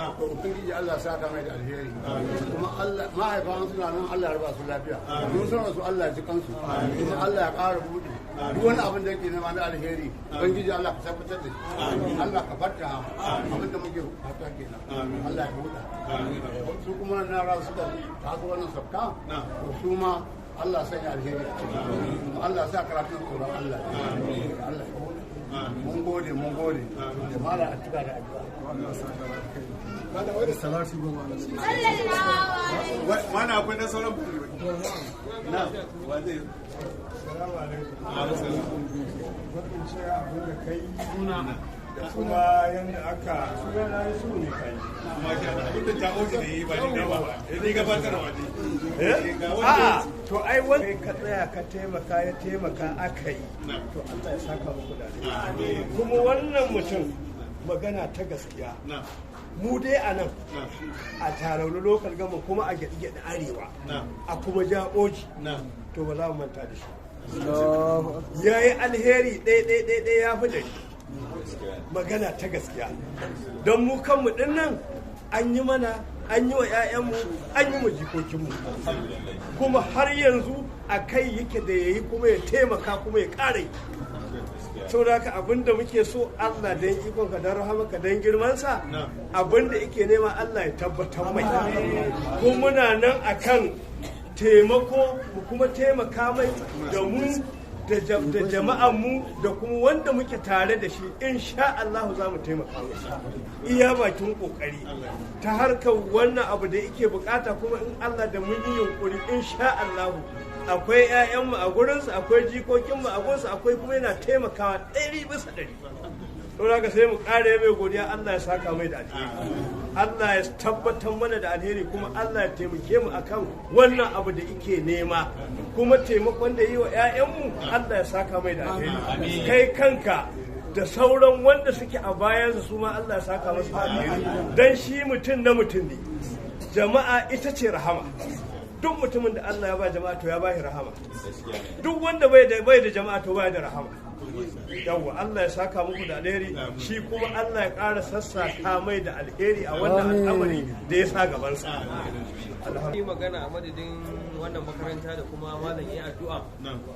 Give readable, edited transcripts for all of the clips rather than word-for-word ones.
To Ubangiji Allah ya saka mai da alheri. Kuma Allah mahaifan suna nan, Allah ya raba su lafiya. Mun san su, Allah ya ji kansu. Kuma Allah ya ƙara buɗe. Duk wani abin da yake nema na alheri, Ubangiji Allah ka tabbatar da shi. Allah ka farta abin da muke fata kenan. Allah ya buɗa. Su kuma na ra suka taso wannan sabka, to su ma Allah sanya alheri a ciki. Allah sa karatun tsoron Allah. Allah ya buɗe. Mun gode, mun gode. Da mala a cika da addu'a. Mana akwai na sauran na wa zai Salamu alaikum. Gwadin cewa abin da kai da kuma yadda aka suna na yi su ne kai. Abin da jawo shi da yi ba ni ba, ni gabatarwa ne. A'a, to ai wanda ka tsaya ka taimaka ya taimaka aka yi. To Allah ya saka muku da alheri. Kuma wannan mutum, magana ta gaskiya, mu dai a nan a Tarauni Local Government, kuma a Gyaɗi-Gyaɗi Arewa, a kuma Jaɓoji, to ba za mu manta da shi. Ya yi alheri ɗaya ɗaya ɗaya ɗaya ya fi ɗari. Magana ta gaskiya, don mu kanmu ɗin nan an yi mana, an yi wa 'ya'yanmu, an yi wa jikokinmu, kuma har yanzu a kai yake da ya yi kuma ya taimaka kuma ya ƙara yi. Saboda haka abin da muke so, Allah don ikonka, don rahamaka, don girmansa, abin da yake nema Allah ya tabbatar mai. Ko muna nan akan taimako, mu kuma taimaka mai da mu da jama'an mu da kuma wanda muke tare da shi. Insha Allah za mu taimaka mai iya bakin kokari ta harkar wannan abu da yake bukata. Kuma in Allah da mun yi yunkuri, insha Allah akwai 'ya'yanmu a gurinsu, akwai jikokinmu a gurinsu, akwai kuma yana taimakawa 100%. Don haka sai mu ƙara mai godiya. Allah ya saka mai da alheri, Allah ya tabbatar mana da alheri, kuma Allah ya taimake mu akan wannan abu da ike nema. Kuma taimakon da yi wa 'ya'yanmu, Allah ya saka mai da alheri. Kai kanka da sauran wanda suke a bayansa, su ma Allah ya saka masu da alheri, dan shi mutum na mutum ne. Jama'a ita ce rahama. Duk mutumin da Allah ya ba jama'a, to ya ba shi rahama. Duk wanda bai da jama'a, to bai da rahama. Yawwa, Allah ya saka muku da alheri. Shi kuma Allah ya ƙara sassaka mai da alheri a wannan al'amari da ya sa gabansa. Yi magana a madadin wannan makaranta da kuma malam ya addu'a.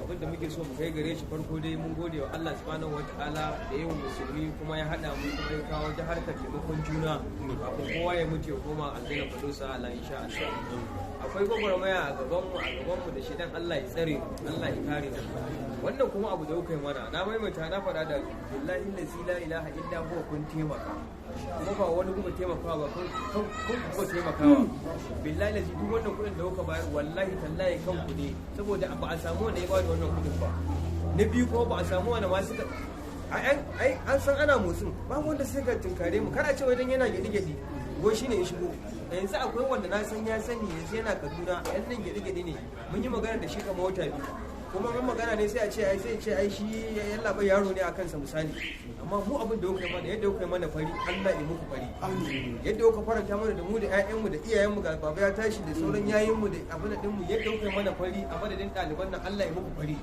Abinda muke so mu kai gare shi, farko dai mun gode wa Allah Subhanahu wataala da yawan musulmi kuma ya hada mu, kuma ya kawo ta harkar taimakon juna kafin kowa ya mutu ya koma aljanna firdausa ala insha Allah. Akwai gwagwarmaya a gaban mu da shi dan Allah ya tsare mu, Allah ya kare mu. Wannan kuma abu da kuka yi mana, na maimaita, na faɗa da billahi allazi la ilaha illa huwa, kun taimaka, kuma ba wani kuka taimakawa ba, kun kuka taimakawa. Billahi lazi duk wannan kuɗin da kuka bayar, wallahi tallahi kanku ne, saboda ba a samu wanda ya bada wannan kuɗin ba. Na biyu kuma ba a samu wanda ma suka ai an san ana motsin ba wanda suka tunkare mu. Kar a ce wai dan yana gyaɗi gyaɗi ko shine ya shigo yanzu. Akwai wanda na san ya sani, yanzu yana Kaduna, yan nan gyaɗi gyaɗi ne. Mun yi magana da shi kamar wata 2, kuma mun magana ne sai a ce ai, sai ce ai shi yalla bai yaro ne a kansa misali. Amma mu abin da kuka yi mana, yadda kuka yi mana fari, Allah ya muku fari. Yadda kuka faranta mana da mu da ƴaƴanmu da iyayenmu, ga baba ya tashi da sauran yayinmu da abin din mu, yadda kuka yi mana fari a madadin ɗaliban nan, Allah ya muku fari.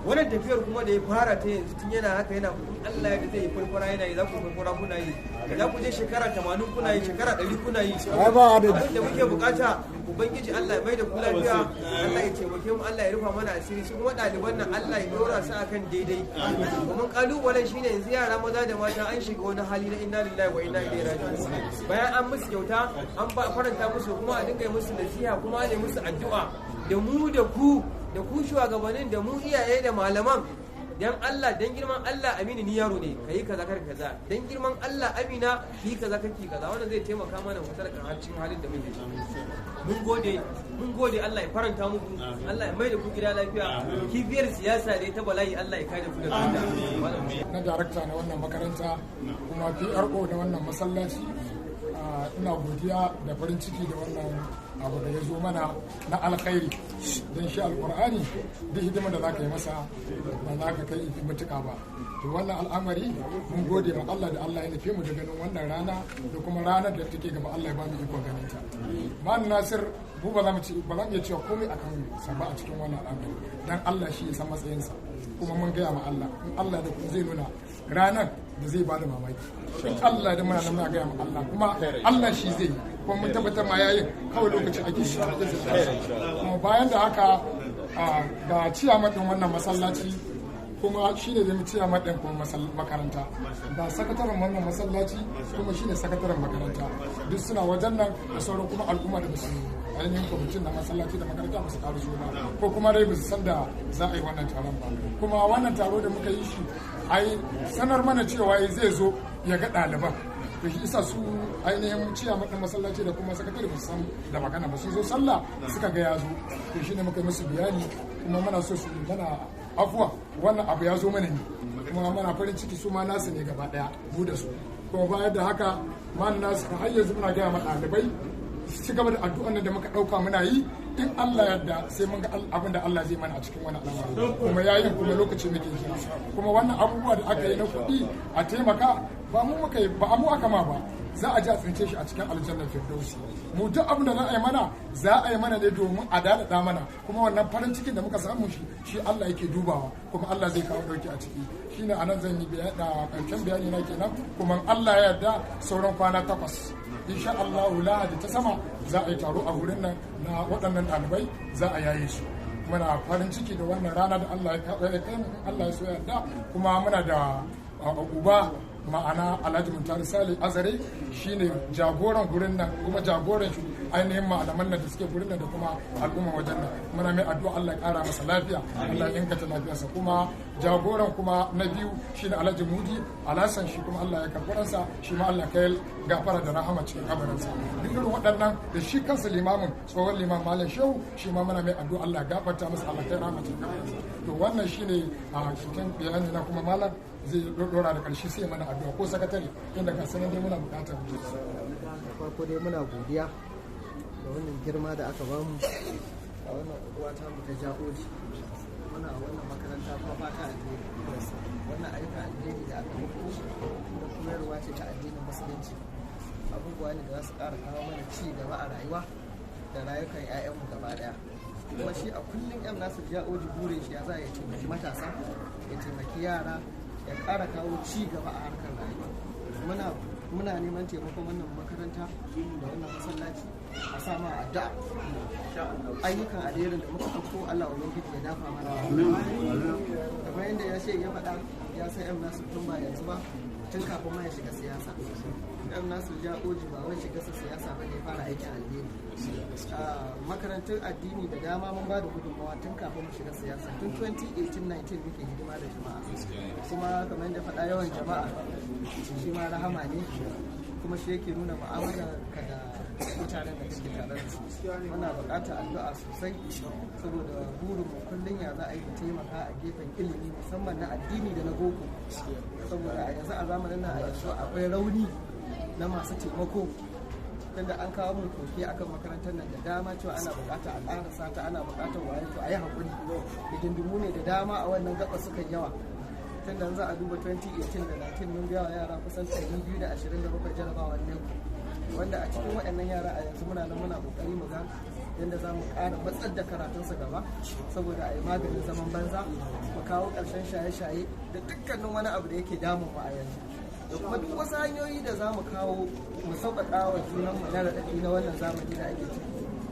Wannan tafiyar kuma da ya fara ta yanzu, tun yana haka yana, in Allah ya zai yi furfura yana yi, za ku furfura kuna yi, za ku je shekara 80 kuna yi, shekara 100 kuna yi. Abin da muke bukata, Ubangiji Allah ya mai da ku lafiya, Allah ya taimake mu, Allah ya rufa mana asiri. Su kuma ɗaliban nan, Allah ya dora su akan daidai, domin kalubalen shine yanzu yara maza da mata an shiga wani hali na inna lillahi wa inna ilaihi raji'un. Bayan an musu kyauta, an ba faranta musu, kuma a dinga yi musu nasiha, kuma a yi musu addu'a da mu da ku shugabannin, da mu iyaye da malaman. Dan Allah, dan girman Allah, Aminu ni yaro ne, kayi kaza kar kaza. Dan girman Allah, Amina, ki kaza kar ki kaza. Wannan zai taimaka mana mu tarka cikin halin da muke ciki. Mun gode, mun gode. Allah ya faranta muku, Allah ya mai da ku gida lafiya. Kibiyar siyasa dai ta bala'i, Allah ya kare ku daga ita. Na darakta na wannan makaranta kuma PRO na wannan masallaci, ina godiya da farin ciki da wannan abu da ya zo mana na alkhairi, don shi Alkur'ani duk hidimar da za ka yi masa ba za ka kai matuƙa ba. To wannan al'amari mun gode ma Allah da Allah ya nufe mu da ganin wannan rana da kuma ranar da take gaba, Allah ya ba mu ikon ganin ta. Malam Nasir, mu ba za mu ci ba za mu iya cewa komai akan sa ba a cikin wannan al'amari, dan Allah shi ya san matsayinsa. Kuma mun gaya ma Allah, in Allah da kuma zai nuna Ranar da zai bada mamaki in Allah da muna nan muna gaya ma Allah, kuma Allah shi zai yi, kuma mun tabbatar ma yayin kawai lokaci ake shi. Kuma bayan da haka, ga ciyaman din wannan masallaci, kuma shi ne zai ciyaman din kuma makaranta, ga sakataren wannan masallaci, kuma shi ne sakataren makaranta, duk suna wajen nan da sauran kuma al'umma da basu ainihin kwamitin na masallaci da makaranta ba su karu ba, ko kuma dai ba su san da za a yi wannan taron ba. Kuma wannan taro da muka yi shi, ai sanar mana cewa zai zo ya ga ɗaliban. To shi isa su ainihin ciyaman ɗin masallaci da kuma sakatare ba su san da magana ba, sun zo sallah suka ga ya zo. To shine muka yi musu bayani, kuma muna so su mana afuwa, wannan abu ya zo mana ne, kuma muna farin ciki, su ma nasu ne gaba ɗaya mu da su. Kuma bayan da haka, man nasu har yanzu muna gaya ma ɗalibai su ci gaba da addu'an nan da muka ɗauka muna yi. In Allah yarda sai mun ga abin da Allah zai mana a cikin wani al'amari, kuma yayin kuma lokaci muke jira. Kuma wannan abubuwa da aka yi na kuɗi a taimaka, ba mu muka yi ba, mu aka ma ba, za a ji a tsince shi a cikin aljannar firdausi. Mu duk abin da za a yi mana, za a yi mana ne domin a daɗaɗa mana, kuma wannan farin cikin da muka samu shi shi Allah yake dubawa, kuma Allah zai kawo ɗauki a ciki. Shine anan zan yi da ƙarshen bayani na kenan. Kuma Allah ya yarda sauran kwana 8, insha Allah, Lahadi ta sama za a yi taro a wurin nan na waɗannan ɗalibai, za a yaye su. Muna farin ciki da wannan rana da Allah ya kai mu, Allah ya so yarda. Kuma muna da uba, ma'ana Alhaji Muntari Sale Azare, shine jagoran gurin nan, kuma jagoran shi ainihin malaman nan da suke gurin nan da kuma al'umma wajen nan. Muna mai addu'a Allah ya kara masa lafiya, Allah ya inganta lafiyarsa. Kuma jagoran kuma na biyu shine Alhaji Mudi Alhassan, shi kuma Allah ya karɓi ransa, shi ma Allah kai gafara da rahama cikin kabarinsa. Duk irin waɗannan da shi kansa limamin, tsohon liman Malam Shehu, shi ma muna mai addu'a Allah ya gafarta masa, Allah kai rahama cikin kabarinsa. To wannan shine a cikin bayani na, kuma malam zai dora da karshe sai mana addu'a, ko sakatare, tunda ga sanan dai muna bukatar. Farko dai muna godiya da wannan girma da aka bamu a wannan unguwa ta mu ta Ja'oji. Muna a wannan makaranta kuma fata alheri. Wannan ayyukan alheri da aka muku da koyarwa ce ta addinin Musulunci, abubuwa ne da za su ƙara kawo mana ci gaba a rayuwa da rayukan 'ya'yanmu gaba ɗaya. Kuma shi a kullum yan nasu Ja'oji burin shi ya za a ya taimaki matasa, ya taimaki yara, ya ƙara kawo ci gaba a harkar rayuwa. Muna neman taimakon wannan makaranta da wannan masallaci a sa ma addu'a. Ayyukan alherin da muka ɗauko, Allah ubangiji ya dafa mana. Kamar yadda ya ce ya faɗa, ya san yan nasu tun ba yanzu ba, tun kafin ma ya shiga siyasa. Yan nasu Ja'oji ba wai shiga sa siyasa ba ne fara aikin alheri. Makarantun addini da dama mun ba da gudunmawa tun kafin mu shiga siyasa, tun 2018-19 muke hidima da jama'a. Kuma kamar yadda faɗa, yawan jama'a shi ma rahama ne, kuma shi yake nuna mu'amalar ka da mutanen da kake tare da su. Muna buƙatar addu'a sosai, saboda burin mu kullum ya za a yi mu taimaka a gefen ilimi, musamman na addini da na boko, saboda a yanzu, a zamanin nan, a yanzu akwai rauni na masu taimako, tunda an kawo mun koke akan makarantar nan da dama cewa ana buƙatar a ƙara sata, ana buƙatar waye. To a yi haƙuri, hidindimu ne da dama a wannan gaba suka yawa, tunda za a duba 2018 da 19 mun biya wa yara kusan 227 jarabawar NECO, wanda a cikin waɗannan yara a yanzu muna nan muna ƙoƙari mu ga yadda za mu ƙara matsar da karatunsu gaba, saboda a yi maganin zaman banza, mu kawo ƙarshen shaye-shaye da dukkanin wani abu da yake damun mu a yanzu, da kuma duk wasu hanyoyi da za mu kawo mu sauƙaƙa wa junanmu na raɗaɗi na wannan zamani da ake ciki.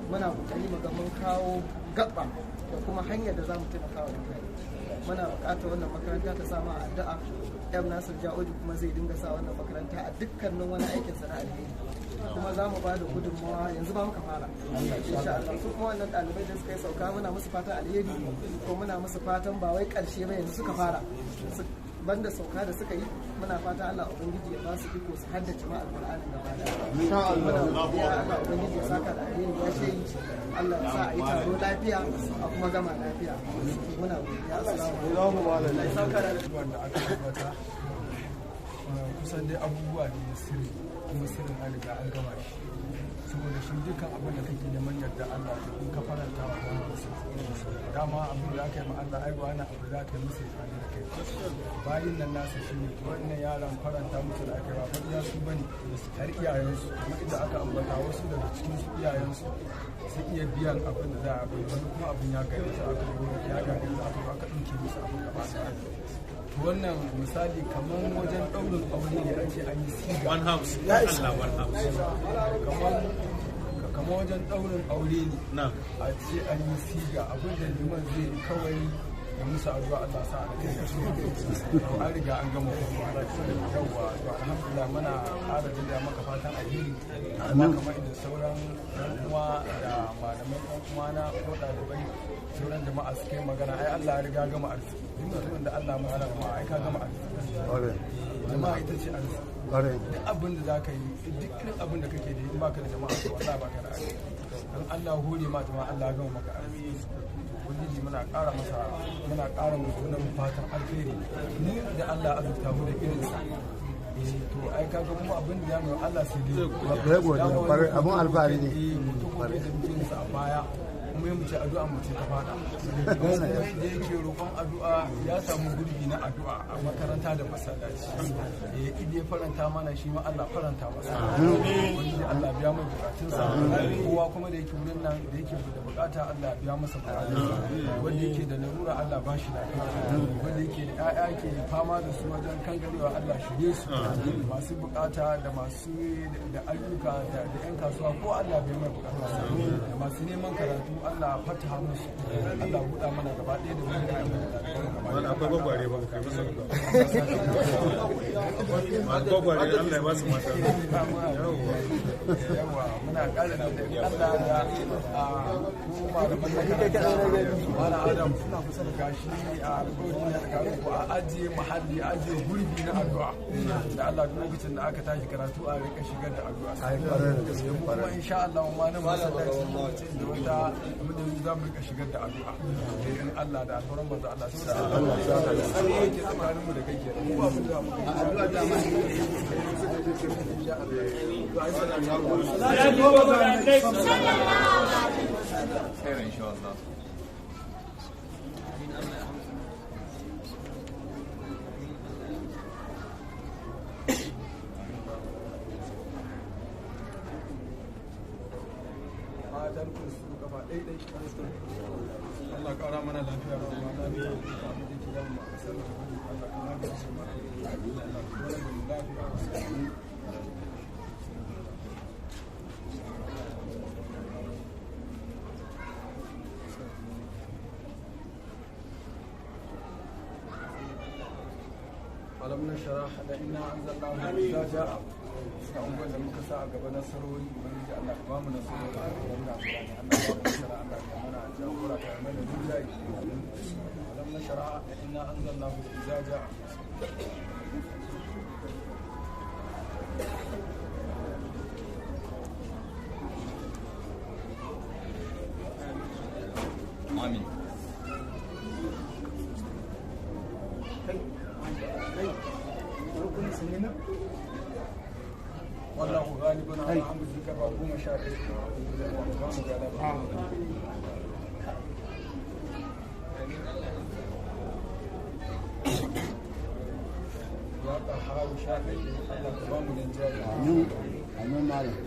Muna ƙoƙari mu ga mun kawo gaba da kuma hanyar da za mu taimaka wa mutane. Muna buƙatar wannan makaranta ta samu addu'a. M Nasir Ja'oji kuma zai dinga sa wannan makaranta a dukkanin wani aikin sa na alheri, kuma za mu ba da gudunmawa, yanzu ba muka fara, insha Allah. Su kuma wannan ɗalibai da suka yi sauka, muna musu fatan alheri, ko muna musu fatan ba wai ƙarshe ba, yanzu suka fara. Banda sauka da suka yi, muna fata Allah ubangiji ya ba su iko su haddace ma alƙur'anin gaba daya. Muna godiya, Allah ubangiji ya saka da alheri. Ya ce Allah ya sa a yi taro lafiya a kuma gama lafiya. Muna godiya, assalamu alaikum. Wanda aka tabbata kusan dai abubuwa ne na sirri, kuma sirrin an riga an gama shi, saboda shi dukkan abin da kake neman yarda Allah, to in ka faranta wa dama abin da aka yi ma Allah, ai ba wani abu za ka yi musu ya tsani da kai. Bayin nan nasa shi ne wannan yaran, faranta musu da aka yi ba fa iya su bane, har iyayensu. Kuma inda aka ambata, wasu daga cikin su iyayensu sun iya biyan abin da za a bai wani, kuma abin ya gare su, aka ya gare su, aka zo aka ɗauke musu abin gaba ɗaya. To wannan misali kamar wajen ɗaurin aure ne ake an yi siga. One house. Allah, one house. Kamar wajen ɗaurin aure ne. Na'am. A ce an yi siga, abin da liman zai yi kawai da musu addu'a Allah sa a kai. To an riga an gama komai. Yawwa, to alhamdulillah muna ƙara jaddada maka fatan alheri. Amma kamar inda sauran yan uwa da malaman yan uwana ko ɗalibai sauran jama'a suka yi magana, ai Allah ya riga gama arziki. Duk mutumin da Allah masa jama'a, ai ka gama arziki. Jama'a ita ce arziki. Duk abin da za ka yi, duk irin abin da kake da yi, in baka da jama'a to wallahi baka da arziki. Dan Allah hore ma jama'a, Allah ya gama maka arziki. Ubangiji muna ƙara masa, muna ƙara mu junan mu fatan alheri, mu da Allah azurta mu da irinsa. To ai kaga mu abin da zamu yi Allah sai dai Sai godiya, kwarai, abun alfahari ne. Mutum ko da muke sa a baya kuma mu ce addu'a mu ce ta fada. Kuma yadda yake roƙon addu'a ya samu gurbi na addu'a a makaranta da masallaci. Eh, idan ya faranta mana, shi ma Allah faranta masa. Ubangiji Allah biya mai bukatunsa. Kowa kuma da yake wurin nan da yake da bukata, Allah biya masa bukatunsa. Wanda yake da larura, Allah ba shi lafiya. Wanda yake da ƴaƴa ke fama da su wajen kangarewa, Allah shirye su. Masu bukata da masu da ayyuka da ƴan kasuwa ko Allah bai mai bukatunsa. Da masu neman karatu, Allah fataha musu. Allah buɗa mana gaba ɗaya da wani da gaba Wani akwai gwagware ba kai masa masu gwagware, Allah ya ba su mata. Yawa, muna ƙara da Allah da ku malaman makaranta, Malam Adam, gashi a alƙawari na tsakanin ku a ajiye muhalli, a ajiye gurbi na addu'a da Allah, duk lokacin da aka tashi karatu a rika shigar da addu'a. Mu kuma insha Allah ma nan masallaci lokacin da wata abin da za mu rika shigar da addu'a in Allah da alfaran manzo Allah, saboda Allah sai yake tsakanin mu da kai kenan, mu ba mu da mu addu'a da ma. Insha Allah. Khair insha Allah. Fatan ku su gaba ɗai ɗai. Allah ƙara mana lafiya da kuma lafiya da abin da ke damu a ƙasar nan. Allah ka magance mana. Allah ka mana da lafiya. Alam na shara da ina an zalla mu za ja ga unguwar da muka sa a gaba, nasarori. Ubangiji Allah ka bamu nasarori a wannan alƙur'ani. Allah ka bamu nasara, Allah ka mana jagora, ka mana rinjaye. Alam na shara da ina an zalla mu za ja. Amin. Wallahu ghalibun ala amrihi, kafa 11, ba mu galaba. Ya qaharu 11, Allah ka ba mu rinjaye. Amin, amin malam.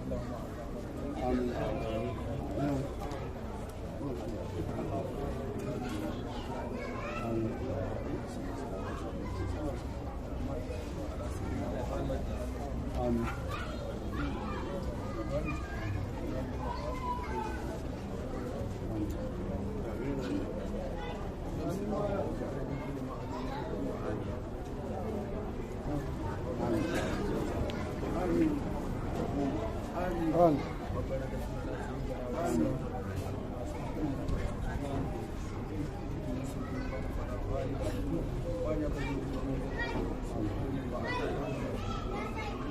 Allahumma Amin, amin. Amin. Amin. Amin.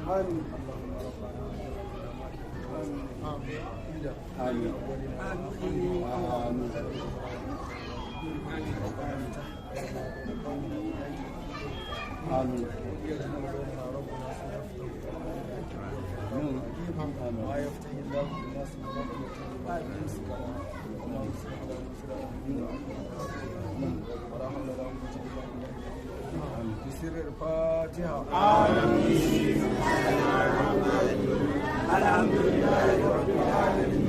Amin. Amin. ما يفتح الله للناس من رحمة فلا يمسك لها وما يمسك فلا يرسل له من بعده ولا حول ولا قوة إلا بالله. بسر الفاتحة. الحمد لله رب العالمين.